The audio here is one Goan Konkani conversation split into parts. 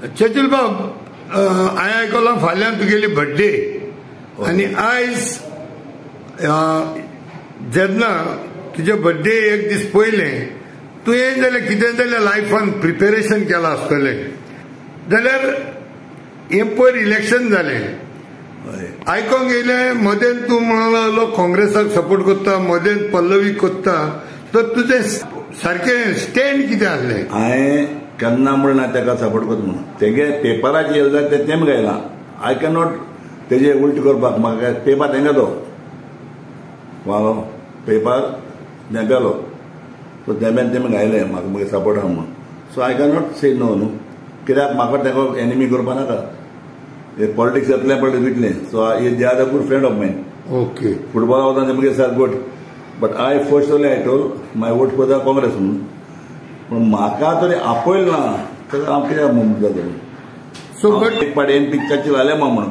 चर्चिल बाब, हांवें आयकलां फाल्यां तुगेली बर्थडे आनी आयज जेन्ना तुजे बर्थडे एक दीस पयलें तुवें जाल्यार कितें जाल्यार लायफान प्रिपेरेशन केलां आसतलें, जाल्यार हें पयर इलेक्शन जालें, आयकोंक येयलें मदेन तूं म्हणूंक लागलो काँग्रेसाक सपोर्ट करता, मदेन पल्लवीक करता, तर तुजें सारकें स्टँड कितें आसलें? हांवें केन्ना म्हणना ताका सपोर्ट करता म्हणून, तेगे पेपराचेर येयलें जाल्यार तें तेम गायलां, I cannot तेजे उल्ट करपाक, म्हाका पेपर तेंगे तो वालो पेपर धेंप्यालो, सो धेंप्यान तेमी घायलें म्हाका मागीर सपोर्ट आहा म्हणून, so I cannot say no न्हू, कित्याक म्हाका तेका एनिमी करपा नाका, हे पॉलिटिक्स येतलें पॉलिटिक्स वयतलें, so they are the good friend of mine. Okay, फुटबॉला वता ते मुगे सात good, but I first only I told my vote for the Congress म्हणून, पूण म्हाका तरी आपयलें ना तर हांव कित्याक म्हणून जाता. सो बट एक पाटी एम पी चर्चिल आलें म्हणून,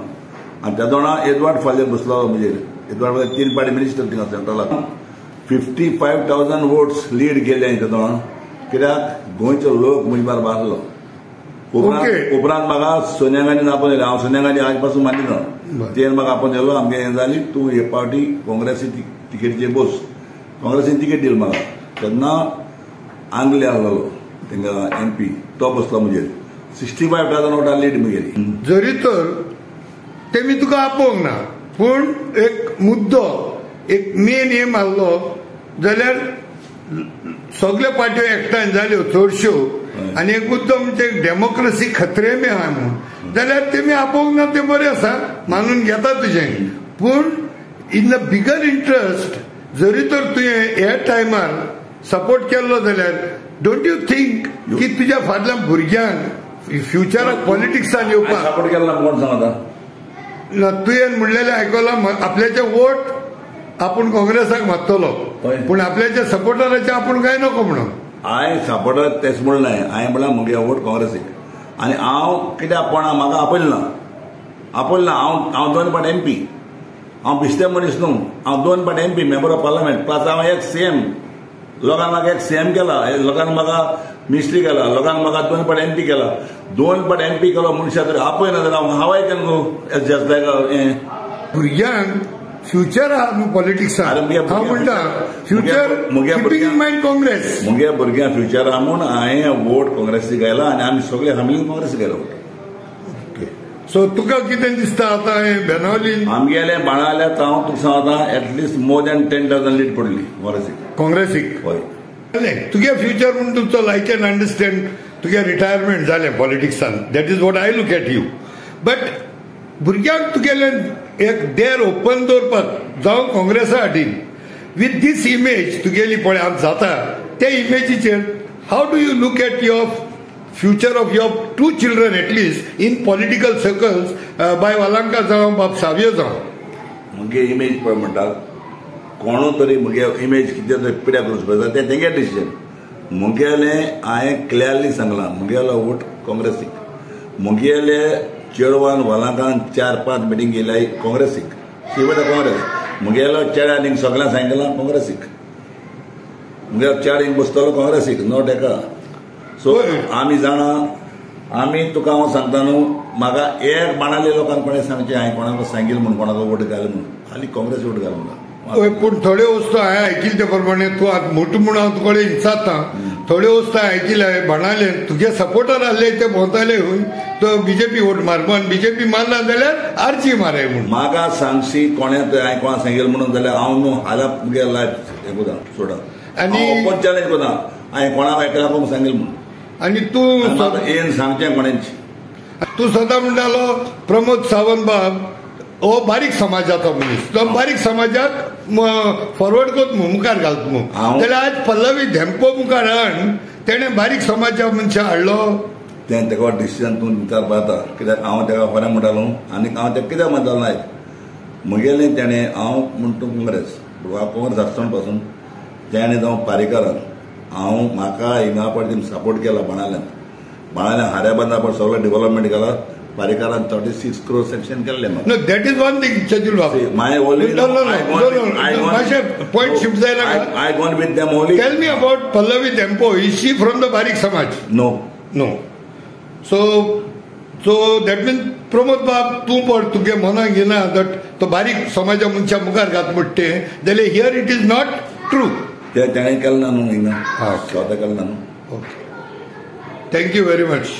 आनी त्या दोणा एदवार्ड फाल्यार बसलो म्हजेर, एदवार्ड फाल्यार 3 पाटी मिनिस्टर थिंगा सेंट्रलाक, 55,000 वोट्स लीड केले हांवें त्या दोणा, कित्याक गोंयचो लोक म्हजे बाराबर आसलो. उपरांत म्हाका सोनिया गांधीन आपोवन येयलें, हांव सोनिया गांधी आज पासून मानिना, तेणें म्हाका आपोवन येयलो, आमगे हें जाली तूं हे पावटी काँग्रेसी तिकेटीचेर बस, काँग्रेसीन तिकेट दिली म्हाका. तेन्ना आंगले आसलेलो तेंगा एम पी, तो बसलो म्हजेर, 65,000 वोटां लीड म्हगेली. जरी तर तेमी तुका आपोवंक ना, पूण एक मुद्दो एक मेन एम आसलो जाल्यार सगळ्यो पार्ट्यो एकठांय जाल्यो चडश्यो, आनी एक मुद्दो म्हणजे डेमोक्रेसी खतरे में आहा म्हणून, जाल्यार तेमी आपोवंक ना तें बरें आसा, मानून घेता तुजें, पूण इन the bigger interest जरी तर तुवें ह्या टायमार सपोर्ट केल्लो जाल्यार don't you think की तुज्या फाटल्या भुरग्यांक फ्युचराक पॉलिटिक्सान येवपाक सपोर्ट केला कोण सांगता ना? तुवें म्हणलेलें आयकलां, आपल्याचे वोट आपूण काँग्रेसाक मारतलो, पूण आपल्याच्या सपोर्टराचे आपूण काय नको म्हणून. हांवें सपोर्टर तेच म्हणलें, हांवें म्हणलां म्हगे वोट काँग्रेसीक, आनी हांव कित्याक कोणा म्हाका आपयलें ना, आपयलें ना, हांव 2 पाट एम पी, हांव बिस्ते मनीस न्हू, हांव 2 पाट M P member of parliament, plus हांव एक सी एम, लोकांक म्हाका एक सी एम केला, लोकांक म्हाका मिनिस्ट्री केला, लोकांक म्हाका 2 पाट एम पी केला, 2 पाट एम पी केलो मनशां तरी आपयना जाल्यार हांव हांव can go just लायक हें. भुरग्यांक फ्युचर आहा न्हू पॉलिटिक्सान, हांव म्हणटा future keeping in mind Congress, मुगे भुरग्यांक फ्युचर आहा म्हूण हांवें वोट काँग्रेसीक घायला आनी आमी सगळे फॅमिलीन काँग्रेसीक घायला वोट. सो तुका कितें दिसता आतां हें बेनावली आमगेले बाणाल्यात हांव तुका सांगता एटलिस्ट मोर दॅन 10,000 लीड पडली काँग्रेसीक. काँग्रेसीक हय. तुगे फ्युचर म्हूण तुजो I can understand, तुगे रिटायरमेंट जालें पॉलिटिक्सान, that is what I look at you, but भुरग्यांक तुगेलें एक देर ओपन दवरपाक जावं काँग्रेसा हाटीन विथ these image तुगेली पळय आतां जाता त्या इमेजीचेर how do you look at your future of your 2 children at least in political circles by Valanka जावं बाब सावयो जावं? मुगे इमेज पळय म्हणटा कोणू तरी मुगे इमेज कितें तरी पिड्याक करूंक पळयता तें तेंगे डिसिजन. मुगेलें हांवें क्लियरली सांगलां, मुगेलो वोट काँग्रेसीक, मुगेले चेडवान वालांकान 4-5 मिटींग गेल्या काँग्रेसीक, शिवट काँग्रेस, मुगेलो चेड्यान सगळ्यांक सांगलां काँग्रेसीक, मुगेलो चेड बसतलो काँग्रेसीक not एका. सो आमी जाणा, आमी तुका हांव सांगता न्हू, म्हाका एक बाणाले लोकांक कोणें सांगचें हांवें कोणाक सांगिल्लें म्हूण कोणाक वोट घाल म्हूण, खाली काँग्रेस वोट घाल म्हणून. हय, पूण थोड्यो वस्तू हांवें आयकिल्ले ते प्रमाणे तूं आतां मोटो म्हूण हांव तुका विचारता, थोड्यो वस्तू आयकिल्ले बाणाले तुगे सपोर्टर आसले ते भोंवताले खंय तो बीजेपी वोट मारपा, आनी बीजेपी मारना जाल्यार आरजी माराय म्हूण. म्हाका सांगशी कोणें हांवें कोणाक सांगिल्लें म्हणून जाल्यार हांव न्हू हाल्या मुगे लायफ हें कोता सोडा, आनी ओपन चॅलेंज कोता हांवें कोणाक एकल्याक सांगिल्लें म्हणून. आनी तूं येन सांगचें कोणेंच, तूं सदां म्हणटालो प्रमोद सावंत बाब हो बारीक समाजाचो मनीस, तो बारीक समाजाक फॉरवर्ड करत मुखार घालता म्हूण, जाल्यार आज पल्लवी धेंपो मुखार हाडून तेणें बारीक समाजा मनशां हाडलो. तें तेका डिसिजन तूं विचारपा जाता, कित्याक हांव तेका खरें म्हणटालो आनी हांव तेका कित्याक म्हणटालो आयज म्हगेलें तेणें, हांव म्हण तूं काँग्रेस, काँग्रेस आसतना पासून तेणें जावं पारेकारान हांव म्हाका हिंगा पळय तेमी सपोर्ट केला बाणाल्यान, बाणाल्यान हाऱ्या बांदा पळय सगळें डेव्हलपमेंट केला, पारेकारान 36 crore sanction केल्ले म्हाका. No, that is one thing Churchill Babu. My only no no no, मातशें पॉयंट शिफ्ट जायना. I gone with them only. Tell me about Pallavi Dempo, is she from the Barik Samaj? No no. So so that mean Pramod बाब तूं पड तुगे मनाक घेना that तो बारीक समाजा मनशा मुखार घात म्हणटे जाल्यार here it is not true. ते ताणें केलें ना न्हू हिंगा, हा. स्वता केलें ना न्हू. Okay, thank you very much.